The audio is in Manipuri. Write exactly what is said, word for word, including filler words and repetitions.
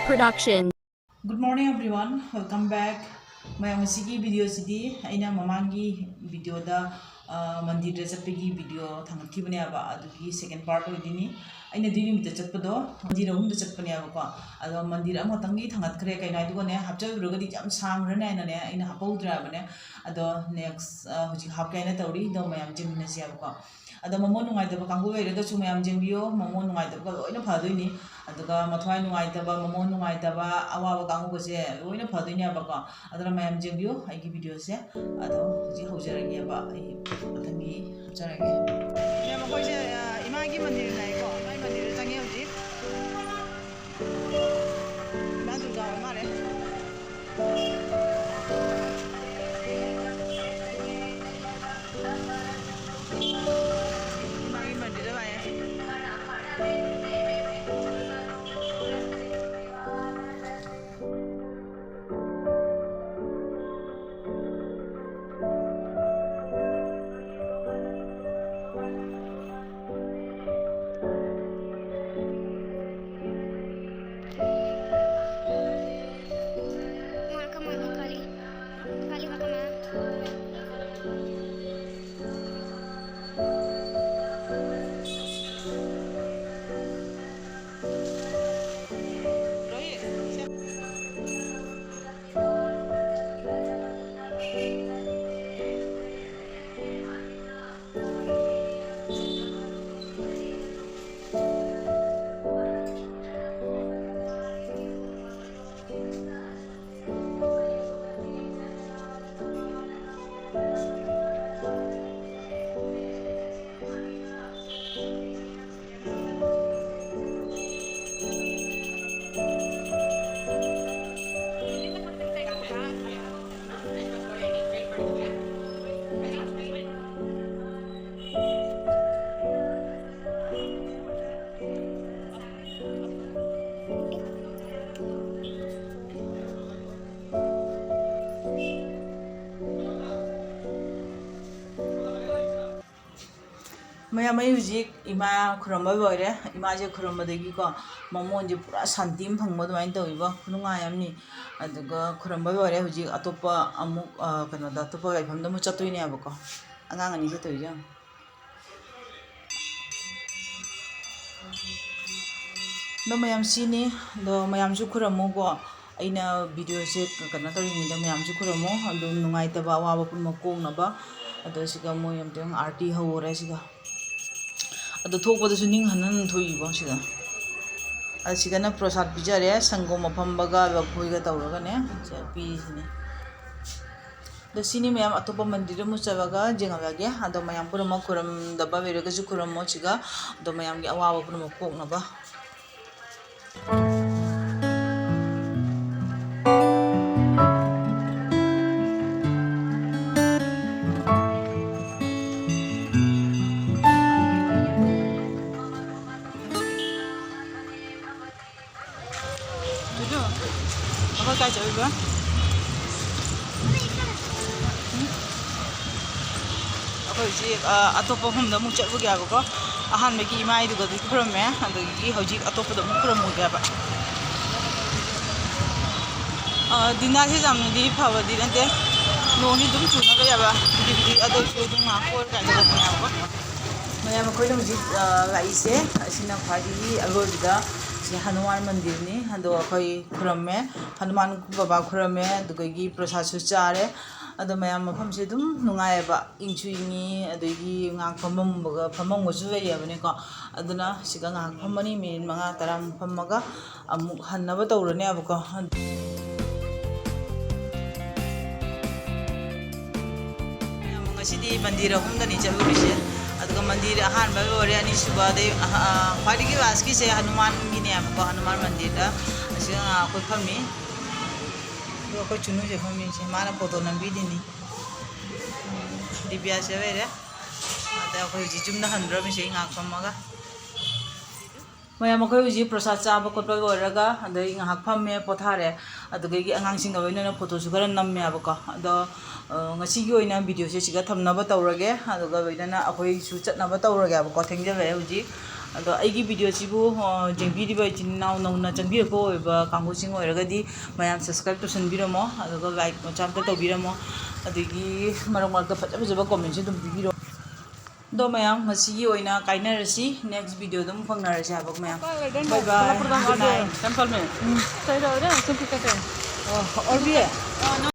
Production. Good morning everyone, welcome back. ꯃꯌꯥꯝ, ꯉꯁꯤꯒꯤ ꯚꯤꯗꯤꯑꯣꯁꯤꯗꯤ ꯑꯩꯅ ꯃꯃꯥꯡꯒꯤ ꯚꯤꯗꯤꯑꯣꯗ ꯃꯟꯗꯤꯔꯗ ꯆꯠꯄꯒꯤ ꯚꯤꯗꯤꯑꯣ ꯊꯥꯡꯒꯠꯈꯤꯕꯅꯦꯕ, ꯑꯗꯨꯒꯤ ꯁꯦꯀꯦꯟ ꯄꯥꯔꯠ ꯑꯣꯏꯗꯣꯏꯅꯤ꯫ ꯑꯩꯅ ꯑꯗꯨ ꯅꯨꯃꯤꯠꯇ ꯆꯠꯄꯗꯣ ꯃꯟꯗꯤꯔ ꯑꯍꯨꯝꯗ ꯆꯠꯄꯅꯦꯕꯀꯣ꯫ ꯑꯗꯣ ꯃꯟꯗꯤꯔ ꯑꯃꯈꯛꯇꯪꯗꯤ ꯊꯥꯡꯒꯠꯈ꯭ꯔꯦ, ꯀꯩꯅꯣ ꯍꯥꯏꯗꯨꯒꯅꯦ, ꯍꯥꯞꯆꯜꯂꯨꯔꯒꯗꯤ ꯌꯥꯝ ꯁꯥꯡꯈ꯭ꯔꯅꯤ ꯍꯥꯏꯅꯅꯦ ꯑꯩꯅ ꯍꯥꯞꯍꯧꯗ꯭ꯔꯕꯅꯦ꯫ ꯑꯗꯣ ꯅꯦꯛꯁ ꯍꯧꯖꯤꯛ ꯍꯥꯞꯀꯦ ꯍꯥꯏꯅ ꯇꯧꯔꯤ꯫ ꯑꯗꯣ ꯃꯌꯥꯝ ꯌꯦꯡꯃꯤꯟꯅꯁꯦꯕꯀꯣ꯫ ꯑꯗꯣ ꯃꯃꯣꯟ ꯅꯨꯡꯉꯥꯏꯇꯕ ꯀꯥꯡꯕꯨ ꯂꯩꯔꯒꯁꯨ ꯃꯌꯥꯝ ꯌꯦꯡꯕꯤꯌꯣ, ꯃꯃꯣꯟ ꯅꯨꯡꯉꯥꯏꯇꯕꯒ ꯂꯣꯏꯅ ꯐꯗꯣꯏꯅꯤ꯫ ꯑꯗꯨꯒ ꯃꯊ꯭ꯋꯥꯏ ꯅꯨꯡꯉꯥꯏꯇꯕ, ꯃꯃꯣꯟ ꯅꯨꯡꯉꯥꯏꯇꯕ, ꯑꯋꯥꯕ ꯀꯥꯡꯕꯨꯒꯁꯦ ꯂꯣꯏꯅ ꯐꯗꯣꯏꯅꯦꯕꯀꯣ꯫ ꯑꯗꯨꯅ ꯃꯌꯥꯝ ꯌꯦꯡꯕꯤꯌꯨ ꯑꯩꯒꯤ ꯚꯤꯗꯤꯑꯣꯁꯦ꯫ ꯑꯗꯣ ꯍꯧꯖꯤꯛ ꯍꯧꯖꯔꯒꯦꯕ, ꯑꯩ ꯃꯊꯪꯒꯤ ꯍꯥꯞꯆꯔꯒꯦ꯫ ꯃꯌꯥꯝ, ꯑꯩꯈꯣꯏꯁꯦ ꯏꯃꯥꯒꯤ ꯃꯟꯗꯤꯔꯅꯦꯀꯣ, ꯏꯃꯥꯒꯤ ꯃꯟꯗꯤꯔꯗ ꯆꯪꯉꯦ ꯍꯧꯖꯤꯛ꯫ ꯏꯃꯥ ꯗꯨꯔꯒꯥ ꯑꯣꯏ ꯃꯥꯜꯂꯦ꯫ ꯏꯃꯥꯒꯤ ꯃꯟꯗꯤꯔꯗ ꯂꯥꯛꯑꯦ꯫ ꯃꯌꯥꯝ, ꯑꯩ ꯍꯧꯖꯤꯛ ꯏꯃꯥ ꯈꯨꯔꯨꯝꯕ ꯂꯣꯏꯔꯦ꯫ ꯏꯃꯥꯁꯦ ꯈꯨꯔꯨꯝꯕꯗꯒꯤꯀꯣ, ꯃꯃꯣꯟꯁꯦ ꯄꯨꯔꯥ ꯁꯥꯟꯇꯤ ꯑꯃ ꯐꯪꯕ ꯑꯗꯨꯃꯥꯏꯅ ꯇꯧꯋꯤꯕꯣ, ꯈꯨꯅꯨꯡꯉꯥꯏ ꯑꯃꯅꯤ꯫ ꯑꯗꯨꯒ ꯈꯨꯔꯨꯝꯕ ꯂꯣꯏꯔꯦ꯫ ꯍꯧꯖꯤꯛ ꯑꯇꯣꯞꯄ ꯑꯃꯨꯛ, ꯑ, ꯀꯩꯅꯣꯗ, ꯑꯇꯣꯞꯄ ꯂꯥꯏꯐꯝꯗ ꯑꯃꯨꯛ ꯆꯠꯇꯣꯏꯅꯦꯕꯀꯣ꯫ ꯑꯉꯥꯡ ꯑꯅꯤ ꯆꯠꯇꯣꯏꯁꯦ ꯌꯦꯡꯉꯣ꯫ ꯑꯗꯣ ꯃꯌꯥꯝ, ꯁꯤꯅꯤ꯫ ꯑꯗꯣ ꯃꯌꯥꯝꯁꯨ ꯈꯨꯔꯨꯝꯃꯨꯀꯣ꯫ ꯑꯩꯅ ꯚꯤꯗꯤꯑꯣꯁꯦ ꯀꯩꯅꯣ ꯇꯧꯔꯤꯉꯩꯗ ꯃꯌꯥꯝꯁꯨ ꯈꯨꯔꯨꯝꯃꯨ, ꯑꯗꯨꯝ ꯅꯨꯡꯉꯥꯏꯇꯕ ꯑꯋꯥꯕ ꯄꯨꯝꯅꯃꯛ ꯀꯣꯛꯅꯕ꯫ ꯑꯗꯣ ꯁꯤꯒ ꯃꯣꯏ ꯑꯝꯇꯪ ꯑꯥꯔꯇꯤ ꯍꯧꯔꯦ ꯁꯤꯒ꯫ ꯑꯗꯣ ꯊꯣꯛꯄꯗꯁꯨ ꯅꯤꯡ ꯍꯟ ꯍꯟ ꯊꯣꯛꯏꯀꯣ ꯁꯤꯒ꯫ ꯑꯗ ꯁꯤꯒꯅ ꯄ꯭ꯔꯁꯥꯗ ꯄꯤꯖꯔꯦ, ꯁꯪꯒꯣꯝ ꯑꯐꯝꯕꯒ ꯂꯐꯣꯏꯒ ꯇꯧꯔꯒꯅꯦ ꯁꯤꯗ ꯄꯤꯔꯤꯁꯤꯅꯦ꯫ ꯑꯗꯣ ꯁꯤꯅꯤ ꯃꯌꯥꯝ, ꯑꯇꯣꯞꯄ ꯃꯟꯗꯤꯔ ꯑꯃꯨꯛ ꯆꯠꯂꯒ ꯌꯦꯡꯍꯜꯂꯒꯦ꯫ ꯑꯗꯣ ꯃꯌꯥꯝ ꯄꯨꯝꯅꯃꯛ ꯈꯨꯔꯨꯝꯗꯕ ꯂꯩꯔꯒꯁꯨ ꯈꯨꯔꯨꯝꯃꯣ ꯁꯤꯒ꯫ ꯑꯗꯣ ꯃꯌꯥꯝꯒꯤ ꯑꯋꯥꯕ ꯄꯨꯝꯅꯃꯛ ꯀꯣꯛꯅꯕ꯫ ꯇꯨꯗꯨ, ꯑꯩꯈꯣꯏ ꯀꯥꯏ ꯆꯠꯂꯨꯏꯕ? ꯎꯝ? ꯑꯩꯈꯣꯏ ꯍꯧꯖꯤꯛ, ꯑ, ꯑꯇꯣꯞꯄ ꯃꯐꯝꯗ ꯑꯃꯨꯛ ꯆꯠꯂꯨꯒꯦ ꯍꯥꯏꯕꯀꯣ꯫ ꯑꯍꯥꯟꯕꯒꯤ ꯏꯃꯥꯏꯗꯨꯒꯗꯤ ꯈꯨꯔꯨꯝꯃꯦ, ꯑꯗꯒꯤ ꯍꯧꯖꯤꯛ ꯑꯇꯣꯞꯄꯗ ꯑꯃꯨꯛ ꯈꯨꯔꯨꯝꯃꯨꯒꯦ ꯍꯥꯏꯕ꯫ ꯑ, ꯗꯤꯟꯗꯥꯁꯦ ꯌꯥꯝꯅꯗꯤ ꯐꯕꯗꯤ ꯅꯠꯇꯦ, ꯅꯣꯡꯗꯤ ꯑꯗꯨꯝ ꯆꯨꯅꯕ ꯌꯥꯕ, ꯕꯤꯗꯤ ꯕꯤꯗꯤ, ꯑꯗꯨ ꯑꯣꯏꯔꯁꯨ ꯑꯗꯨꯝ ꯉꯥꯏꯍꯥꯛ ꯀꯣꯏꯔ ꯀꯥꯏ ꯆꯠꯂꯛꯄꯅꯦ ꯍꯥꯏꯕꯀꯣ꯫ ꯃꯌꯥꯝ, ꯑꯩꯈꯣꯏꯅ ꯍꯧꯖꯤꯛ, ꯑ, ꯂꯥꯛꯏꯁꯦ, ꯑꯁꯤꯅ ꯈ꯭ꯋꯥꯏꯗꯒꯤ ꯑꯔꯣꯏꯕꯗ ꯁꯤ ꯍꯅꯨꯃꯥꯟ ꯃꯟꯗꯤꯔꯅꯤ꯫ ꯑꯗꯣ ꯑꯩꯈꯣꯏ ꯈꯨꯔꯝꯃꯦ, ꯍꯅꯨꯃꯥꯟ ꯕꯕꯥ ꯈꯨꯔꯝꯃꯦ, ꯑꯗꯨꯗꯒꯤ ꯄ꯭ꯔꯁꯥꯗꯁꯨ ꯆꯥꯔꯦ꯫ ꯑꯗꯣ ꯃꯌꯥꯝ, ꯃꯐꯝꯁꯦ ꯑꯗꯨꯝ ꯅꯨꯡꯉꯥꯏꯌꯦꯕ, ꯏꯪꯁꯨ ꯏꯪꯉꯤ, ꯑꯗꯒꯤ ꯉꯥꯏꯍꯥꯛ ꯐꯝꯃꯝꯕꯒ, ꯐꯝꯃꯝꯕꯁꯨ ꯂꯩꯌꯦꯕꯅꯦꯀꯣ꯫ ꯑꯗꯨꯅ ꯁꯤꯗ ꯉꯥꯏꯍꯥꯛ ꯐꯝꯃꯅꯤ, ꯃꯤꯅꯤꯠ ꯃꯉꯥ ꯇꯔꯥꯃꯨꯛ ꯐꯝꯃꯒ ꯑꯃꯨꯛ ꯍꯟꯅꯕ ꯇꯧꯔꯅꯦꯕꯀꯣ꯫ ꯃꯌꯥꯝ, ꯉꯁꯤꯗꯤ ꯃꯟꯗꯤꯔ ꯑꯍꯨꯝꯗꯅꯤ ꯆꯠꯂꯨꯔꯤꯁꯦ꯫ ꯑꯗꯨꯒ ꯃꯟꯗꯤꯔ ꯑꯍꯥꯟꯕ ꯂꯣꯏꯔꯦ, ꯑꯅꯤꯁꯨꯕ, ꯑꯗꯩ, ꯑ, ꯑ, ꯈ꯭ꯋꯥꯏꯗꯒꯤ ꯂꯥꯁꯀꯤꯁꯦ ꯍꯅꯨꯃꯥꯟꯒꯤꯅꯦꯕꯀꯣ, ꯍꯅꯨꯃꯥꯟ ꯃꯟꯗꯤꯔꯗ꯫ ꯑꯁꯤꯗ ꯑꯩꯈꯣꯏ ꯐꯝꯃꯤ꯫ ꯑꯗꯨꯒ ꯑꯩꯈꯣꯏ ꯆꯨꯅꯨꯁꯦ ꯐꯝꯃꯤꯁꯦ, ꯃꯥꯅ ꯐꯣꯇꯣ ꯅꯝꯕꯤꯔꯤꯅꯤ꯫ ꯗꯤꯕꯤꯌꯥꯁꯦ ꯂꯩꯔꯦ꯫ ꯑꯗ ꯑꯩꯈꯣꯏ ꯍꯧꯖꯤꯛ ꯌꯨꯝꯗ ꯍꯟꯗ꯭ꯔꯣꯃꯤꯁꯦ, ꯑꯩ ꯉꯥꯏꯍꯥꯛ ꯐꯝꯃꯒ꯫ ꯃꯌꯥꯝ, ꯑꯩꯈꯣꯏ ꯍꯧꯖꯤꯛ ꯄ꯭ꯔꯁꯥꯗ ꯆꯥꯕ ꯈꯣꯠꯄ ꯂꯣꯏꯔꯒ ꯑꯗꯩ ꯉꯥꯏꯍꯥꯛ ꯐꯝꯃꯦ, ꯄꯣꯊꯥꯔꯦ꯫ ꯑꯗꯨꯗꯒꯤ ꯑꯉꯥꯡꯁꯤꯡꯒ ꯂꯣꯏꯅꯅ ꯐꯣꯇꯣꯁꯨ ꯈꯔ ꯅꯝꯃꯦꯕꯀꯣ꯫ ꯑꯗꯣ, ꯑ, ꯉꯁꯤꯒꯤ ꯑꯣꯏꯅ ꯚꯤꯗꯤꯑꯣꯁꯦ ꯁꯤꯒ ꯊꯝꯅꯕ ꯇꯧꯔꯒꯦ꯫ ꯑꯗꯨꯒ ꯂꯣꯏꯅꯅ ꯑꯩꯈꯣꯏꯁꯨ ꯆꯠꯅꯕ ꯇꯧꯔꯒꯦꯕꯀꯣ, ꯊꯦꯡꯖꯤꯜꯂꯛꯑꯦ ꯍꯧꯖꯤꯛ꯫ ꯑꯗꯣ ꯑꯩꯒꯤ ꯚꯤꯗꯤꯑꯣꯁꯤꯕꯨ, ꯑ, ꯌꯦꯡꯕꯤꯔꯤꯕ ꯏꯆꯤꯟ ꯏꯅꯥꯎ ꯅꯧꯅ ꯆꯪꯕꯤꯔꯛꯄ ꯑꯣꯏꯕ ꯀꯥꯡꯕꯨꯁꯤꯡ ꯑꯣꯏꯔꯒꯗꯤ ꯃꯌꯥꯝ subscribe ꯇꯧꯁꯟꯕꯤꯔꯝꯃꯣ, ꯑꯗꯨꯒ like ꯃꯆꯥ ꯑꯝꯇ ꯇꯧꯕꯤꯔꯝꯃꯣ꯫ ꯑꯗꯒꯤ ꯃꯔꯛ ꯃꯔꯛꯇ ꯐꯖ ꯐꯖꯕ commentꯁꯨ ꯑꯗꯨꯝ ꯄꯤꯕꯤꯔꯣ꯫ ꯑꯗꯣ ꯃꯌꯥꯝ, ꯉꯁꯤꯒꯤ ꯑꯣꯏꯅ ꯀꯥꯏꯅꯔꯁꯤ, next videoꯗ ꯑꯃꯨꯛ ꯐꯪꯅꯔꯁꯦ ꯍꯥꯏꯕꯀꯣ ꯃꯌꯥꯝ꯫ Bye bye. Good night. Temple में। सही रहो रे, तुम क्या कहते हैं? और भी है?